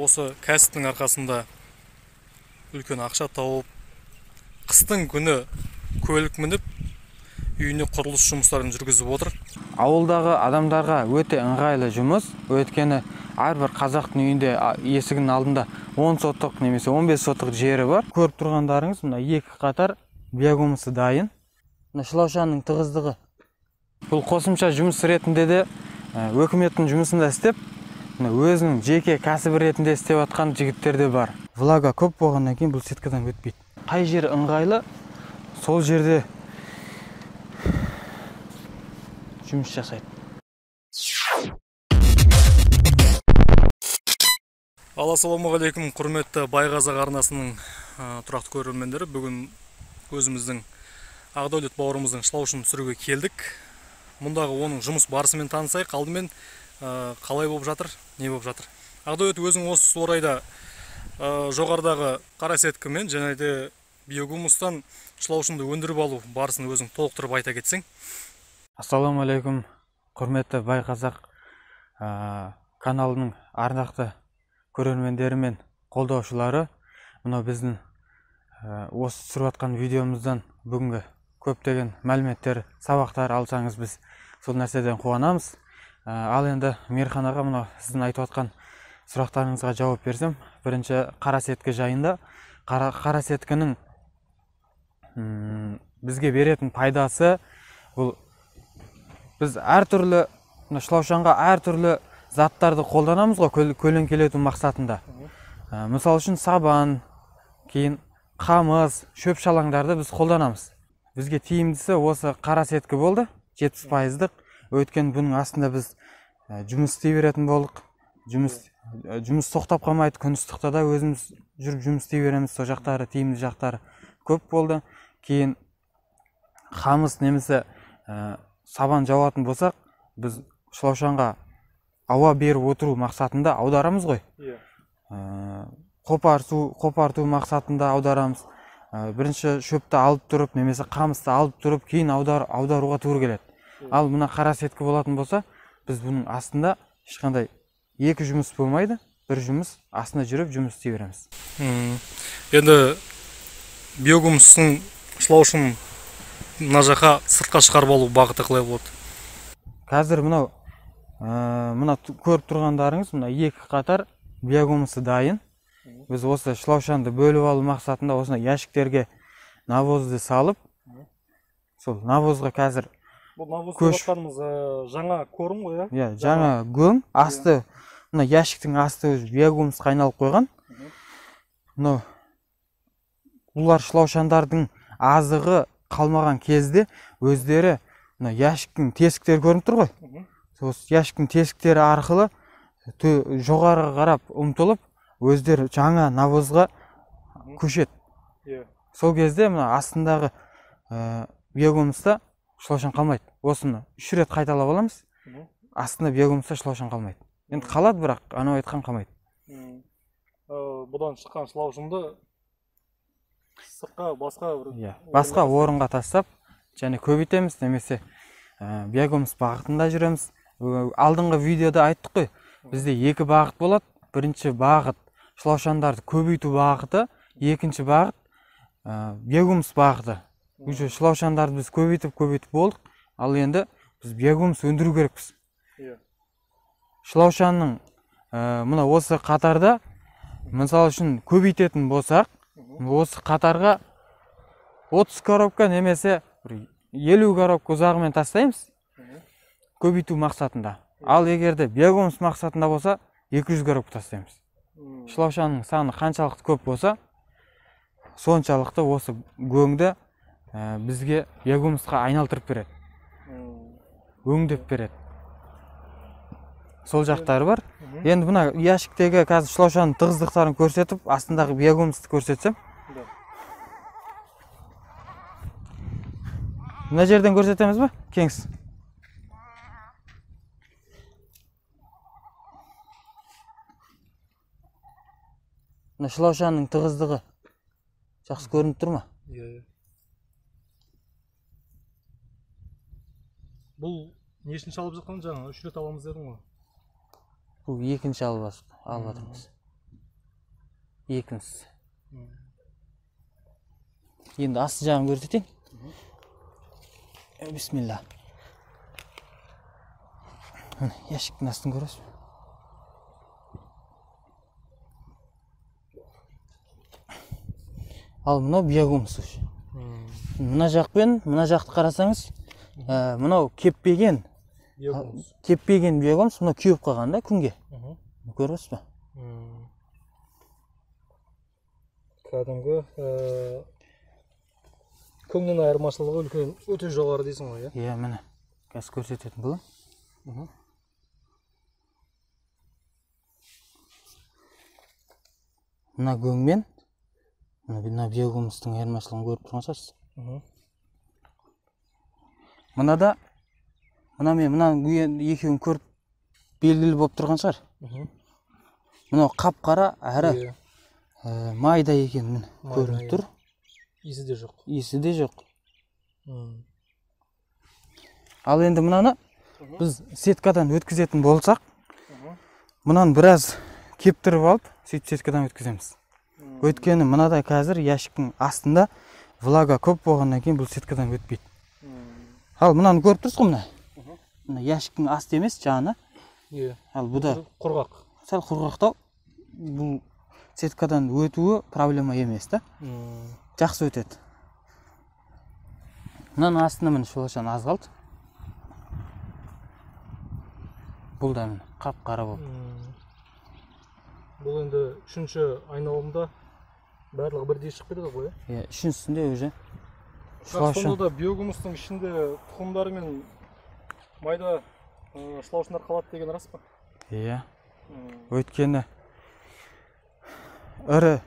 Осы кәсіптің арқасында үлкен ақша тауып, қыстың күні көлік мініп, үйіне құрылыс жұмыстарын жүргізіп отыр. Ауылдағы адамдарға өте ыңғайлы жұмыс, өйткені әрбір қазақтың үйінде есігінің алдында 10 соттық немесе 15 соттық жері бар. Көріп тұрғандарыңыз, мына екі қатар биогумусы дайын. Мына шылаушаның тығыздығы. Бұл қосымша жұмыс ретінде де өкіметтің жұмысында істеп, өзінің жеке кәсібі ретінде істеп жатқан жігіттер де бар. Влага көп болғаннан кейін бұл сеткадан өтпейді. Қай жері ыңғайлы, сол жерде жұмыс жасайды. Ал ассалаумағалейкум, құрметті Байқазақ арнасының тұрақты көрермендері. Бүгін өзіміздің Ақдәулет бауырымыздың шылаушын түсіруге келдік. Мұндағы оның жұмыс барысымен танысайық. Алдымен қалай болып жатыр, не болып жатыр. Ақдәулет, өзің осы орайда жоғарыдағы қара сеткімен және де биогумустан шылаушынды өндіріп алу барысын өзің толықтырып айта кетсең. Ассалаумағалейкум, құрметті Байқазақ каналының арнақты көрермендері мен қолдаушылары. Мынау біздің осы түсіріп жатқан видеомыздан бүгінгі көптеген мәліметтер, сабақтар алсаңыз, біз сол нәрседен қуанамыз. Ал енді Мейірханаға мынау сіздің айтып жатқан сұрақтарыңызға жауап берсем, бірінші қара сеткі жайында. Қара сеткінің бізге беретін пайдасы, бұл біз әртүрлі шылаушанға әртүрлі заттарды қолданамыз ғой, көлеңкелету мақсатында. Мысал үшін сабан, кейін қамыс, шөп шалаңдарды біз қолданамыз. Бізге тиімдісі осы қара сеткі болды, 70%-дық. Өйткені бұның астында біз жұмыс істей беретін болдық. Жұмыс тоқтап қалмайды, күн ыстықта да өзіміз жүріп жұмыс істей береміз. Сол жақтары, тиімді жақтары көп болды. Кейін қамыс немесе сабан жауатын болсақ, біз шылаушанға ауа беріп отыру мақсатында аударамыз ғой. Қопарту мақсатында аударамыз. Бірінші шөпті алып тұрып, немесе қамысты алып тұрып, кейін аударуға тура келеді. Ал мына қара сеткі болатын болса, біз бұның астында ешқандай екі жұмыс болмайды, бір жұмыс астында жүріп жұмыс істей береміз. Енді биогумустың шылаушын мына жаққа сыртқа шығарып алу бағыты қалай болады? Қазір мынау мына көріп тұрғандарыңыз, мына екі қатар биогумусы дайын. Біз осы шылаушанды бөліп алу мақсатында осындай ящиктерге навозды салып, сол навозға қазір бұл навоз деп жаңа корм ғой, иә? Жаңа көң, асты мына ящиктің асты биогумусқа айналып қойған. Мынау бұлар шылаушандардың азығы қалмаған кезде өздері мына ящиктің тесіктері көрініп тұр ғой. Осы ящиктің тесіктері арқылы жоғарыға қарап ұмтылып, өздері жаңа навозға көшеді. Сол кезде мына астындағы биогумуста шылаушан қалмайды. Осыны 3 рет қайталап аламыз. Астында биогумуста шылаушан қалмайды. Енді қалады, бірақ анау айтқан қалмайды. Бұдан шыққан шылаушынды сыртқа басқа бір басқа орынға тастап және көбейтеміз, немесе биогумус бағытында жүреміз. Алдыңғы видеода айттық қой, бізде екі бағыт болады. Бірінші бағыт шылаушандарды көбейту бағыты, екінші бағыт биогумус бағыты. Уже шылаушандарды біз көбейтіп болдық, ал енді біз биогумус өндіру керекпіз. Шылаушанның мына осы қатарда, мысал үшін көбейтетін болсақ, осы қатарға 30 коробка немесе 50 коробка ұзағымен тастаймыз көбейту мақсатында. Ал егер де биогумус мақсатында болса, 200 коробка тастаймыз. Шылаушанның саны қаншалықты көп болса, соншалықты осы көңді бізге биогумусқа айналдырып береді, өңдеп береді. Сол жақтары бар. Енді мына ящиктегі қазір шылаушаның тығыздықтарын көрсетіп, астындағы биогумусты көрсетсем. Мына жерден көрсетеміз бе, кеңіс? Мына шылаушаның тығыздығы жақсы көрініп тұр ма? Иә. Бұл нешінші алып жатқан жаңа? 3 рет аламыз дедің ғой. Бұл екінші алып жатырмыз. Екіншісі. Енді асты жағын көрсетейін. Бисмилля. Міне, ящиктің астын көресіз бе? Ал мынау биогумус уже. Мына жақ пен мына жақты қарасаңыз, мынау кеппеген. Кеппеген биогумус, мынау кеуіп қалған да күнге. Көресіз бе? Кәдімгі көңнен айырмашылығы үлкен, өте жоғары дейсің ғой, иә? Иә, міне. Қазір көрсететін боламын. Мына көңмен мына биогумустың айырмашылығын көріп тұрған шығарсыз. Мынада мына мен мынаның екеуін көріп белгілі болып тұрған шығар. Мынау қап-қара әрі майда екен, міне көрініп тұр. Иісі де жоқ. Иісі де жоқ. Ал енді мынаны біз сеткадан өткізетін болсақ, мынаны біраз кептіріп алып, сөйтіп сеткадан өткіземіз. Өйткені мынада қазір ящиктің астында влага көп болғаннан кейін бұл сеткадан өтпейді. Ал мынаны көріп тұрсыз ғой, мына. Мына ящиктің асты емес, жаны. Ал бұда құрғақ. Сәл құрғақтау. Бұл сеткадан өтуі проблема емес та. Жақсы өтеді. Мынаның астында міне шолашан аз қалды. Бұл да міне қап-қара болып. Бұл енді үшінші айналымда барлығы бірдей шығып кетеді ғой, иә? Иә, үшіншісінде уже. Сонда да биогумустың ішінде тұқымдары мен майда шылаушындар қалады деген рас па? Иә. Өйткені ірі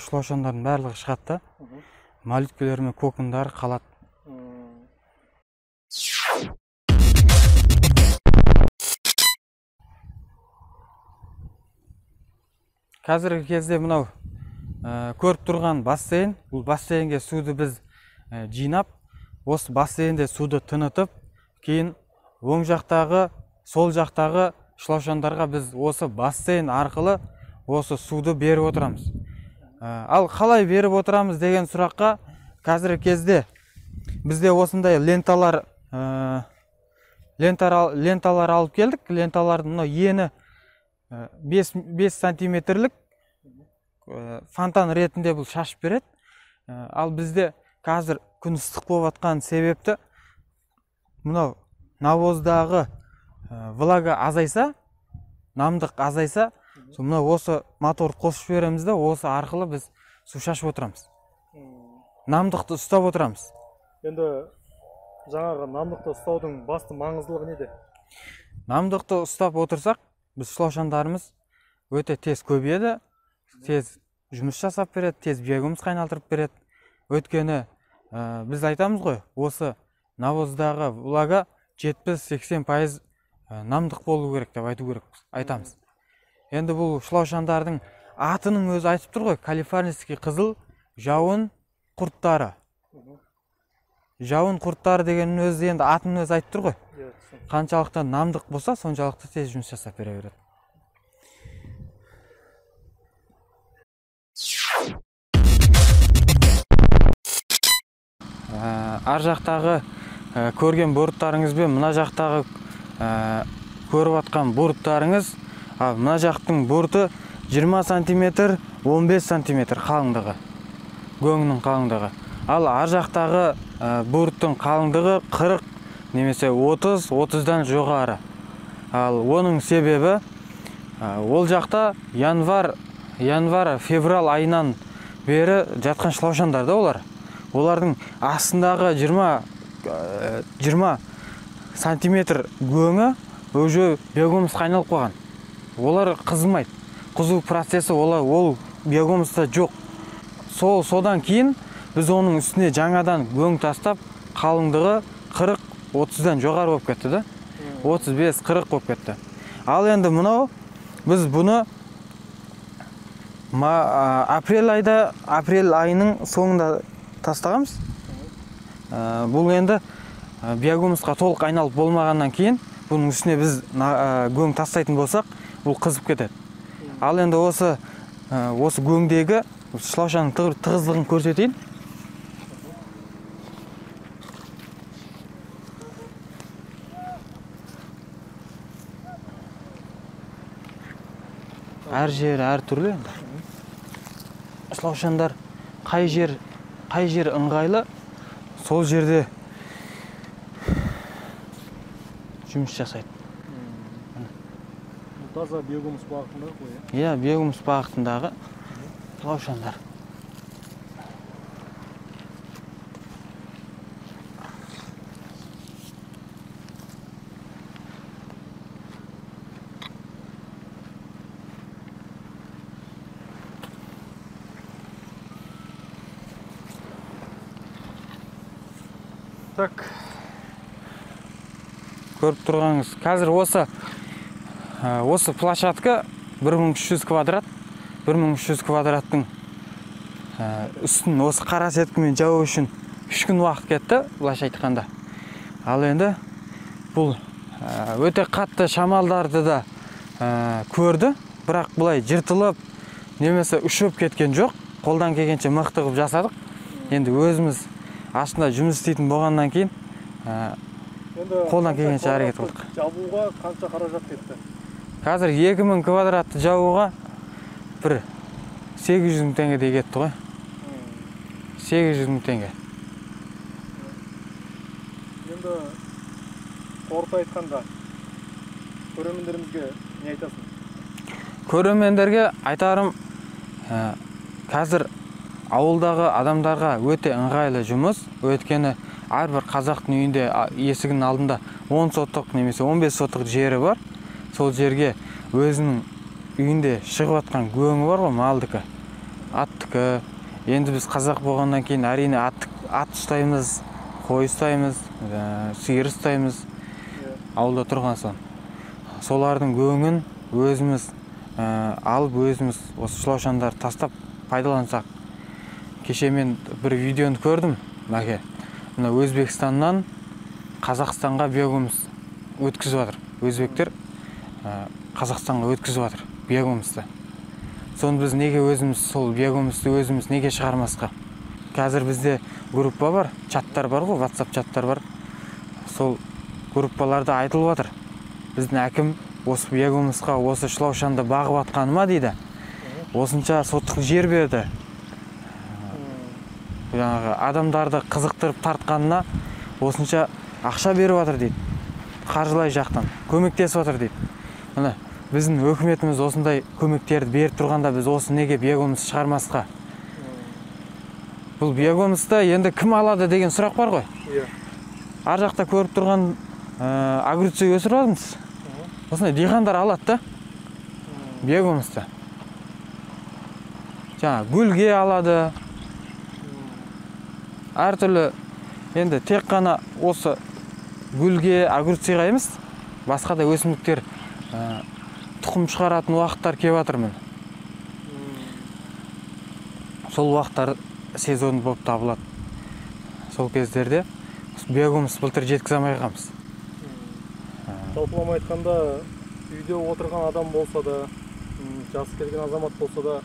шылаушандардың барлығы шығады да, малюткалер мен кокондар қалады. Қазіргі кезде мынау көріп тұрған бассейн, бұл бассейнге суды біз жинап, осы бассейнде суды тынытып, кейін оң жақтағы, сол жақтағы шылаушандарға біз осы бассейн арқылы осы суды беріп отырамыз. Ал қалай беріп отырамыз деген сұраққа қазіргі кезде бізде осындай ленталар алып келдік. Ленталардың мынау ені 5 сантиметрлік фонтан ретінде бұл шашып береді. Ал бізде қазір күн ыстық болып жатқан себепті мынау навоздағы влага азайса, намдық азайса, мынау осы моторды қосып жібереміз да, осы арқылы біз су шашып отырамыз. Намдықты ұстап отырамыз. Енді жаңағы намдықты ұстаудың басты маңыздылығы неде? Намдықты ұстап отырсақ, біз шылаушандарымыз өте тез көбейеді, тез жұмыс жасап береді, тез биогумусқа айналдырып береді. Өйткені біз айтамыз ғой, осы навоздағы влага 70-80% намдық болу керек деп айту керек, айтамыз. Енді бұл шылаушандардың атының өзі айтып тұр ғой, калифорнийский қызыл жауын құрттары. Жауын құрттары дегеннің өзі енді атының өзі айтып тұр ғой. Қаншалықты намдық болса, соншалықты тез жұмыс жасап бере береді. Ар жақтағы көрген борттарыңыз бен мына жақтағы көріп атқан борттарыңыз, мына жақтың борты 20 сантиметр, 15 сантиметр қалыңдығы, көңінің қалыңдығы. Ал ар жақтағы борттың қалыңдығы 40 немесе 30, 30-дан жоғары. Ал оның себебі ол жақта январь, февраль айынан бері жатқан шылаушандар да олар. Олардың астындағы 20 сантиметр көңі уже биогумусқа айналып қойған. Олар қызымайды. Қызу процесі ол биогумуста жоқ. Содан кейін біз оның үстіне жаңадан көң тастап, қалыңдығы 40-30-дан жоғары болып кетті да. 35-40 болып кетті. Ал енді мынау біз бұны апрель айының соңында тастағанбыз. Бұл енді биогумусқа толық айналып болмағаннан кейін бұның үстіне біз көң тастайтын болсақ, бұл қызып кетеді. Ал енді осы Осы көңдегі шылаушаның тығыздығын көрсетейін. Әр жер әр түрлі енді. Шылаушандар қай жер ыңғайлы, сол жерде жұмыс жасайды. Таза биогумус бағытындағы ғой, иә? Биогумус бағытындағы шылаушандар. Так. Көріп тұрғаныңыз, қазір осы площадка 1300 квадрат, 1300 квадраттың үстін осы қара сеткімен жабу үшін 3 күн уақыт кетті, былайша айтқанда. Ал енді бұл өте қатты шамалдарды да көрді, бірақ былай жыртылып немесе ұшып кеткен жоқ. Қолдан келгенше мықты қылып жасадық. Енді өзіміз астында жұмыс істейтін болғаннан кейін қолдан келгенше әрекет қылдық. Жабуға қанша қаражат кетті? Қазір 2000 квадратты жабуға бір 800 мың теңгедей кетті ғой. 800 мың теңге. Енді қорыта айтқанда көрермендерімізге не айтасың? Көрермендерге айтарым, қазір ауылдағы адамдарға өте ыңғайлы жұмыс. Өйткені әрбір қазақтың үйінде есігінің алдында 10 соттық немесе 15 соттық жері бар. Сол жерге өзінің үйінде шығып атқан көңі бар ғой, малдікі, аттікі. Енді біз қазақ болғаннан кейін әрине ат ұстаймыз, қой ұстаймыз, сиыр ұстаймыз ауылда тұрған соң. Солардың көңін өзіміз алып, өзіміз осы шылаушандарды тастап пайдалансақ. Кеше мен бір видеоны көрдім, мәке. Мына Өзбекстаннан Қазақстанға биогумус өткізіп жатыр. Өзбектер Қазақстанға өткізіп жатыр биогумусты. Соны біз неге өзіміз сол биогумусты өзіміз неге шығармасқа? Қазір бізде группа бар, чаттар бар ғой, WhatsApp чаттар бар. Сол группаларда айтылып жатыр. Біздің әкім осы биогумусқа, осы шылаушанды бағып атқаны ма дейді. Осынша соттық жер берді. Жаңағы адамдарды қызықтырып тартқанына осынша ақша беріп жатыр дейді. Қаржылай жақтан көмектесіп жатыр дейді. Міне біздің өкіметіміз осындай көмектерді беріп тұрғанда біз осы неге биогумус шығармасқа? Бұл биогумусты енді кім алады деген сұрақ бар ғой. Иә. Ар жақта көріп тұрған огурцы өсіріп жатырмыз. Осындай диқандар алады да биогумусты. Жаңа гүлге алады. Әртүрлі, енді тек қана осы гүлге, огурцыға емес, басқа да өсімдіктер тұқым шығаратын уақыттар келіп жатыр міне. Сол уақыттар сезон болып табылады. Сол кездерде биогумус былтыр жеткізе алмай қалғанбыз. Жалпылама айтқанда, үйде отырған адам болса да, жасы келген азамат болса да,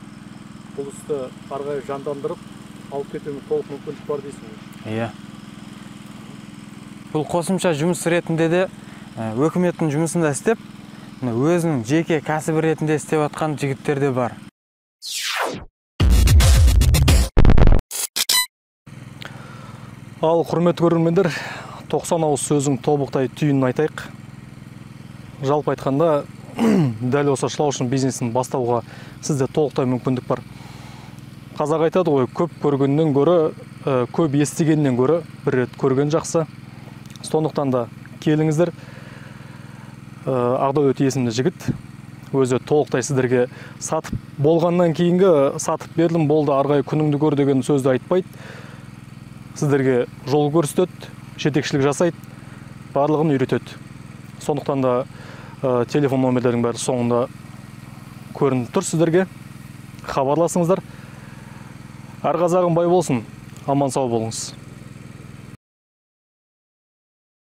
бұл істі ары қарай жандандырып алып кетуге толық мүмкіндік бар дейсің ғой. Иә. Бұл қосымша жұмыс ретінде де өкіметтің жұмысында істеп, өзінің жеке кәсібі ретінде істеп жатқан жігіттер де бар. Ал құрметті көрермендер, 90 ауыз сөздің тобықтай түйінін айтайық. Жалпы айтқанда, дәл осы шылаушын бизнесін бастауға сізде толықтай мүмкіндік бар. Қазақ айтады ғой, көп көргеннен гөрі, көп естігеннен гөрі бір рет көрген жақсы. Сондықтан да келіңіздер. Ақдәулет есімді жігіт өзі толықтай сіздерге сатып болғаннан кейінгі сатып бердім болды, ары қарай күніңді көр деген сөзді айтпайды. Сіздерге жол көрсетеді, жетекшілік жасайды, барлығын үйретеді. Сондықтан да телефон номерлерінің бәрі соңында көрініп тұр сіздерге. Хабарласыңыздар. Әр қазағым бай болсын, аман сау болыңыз.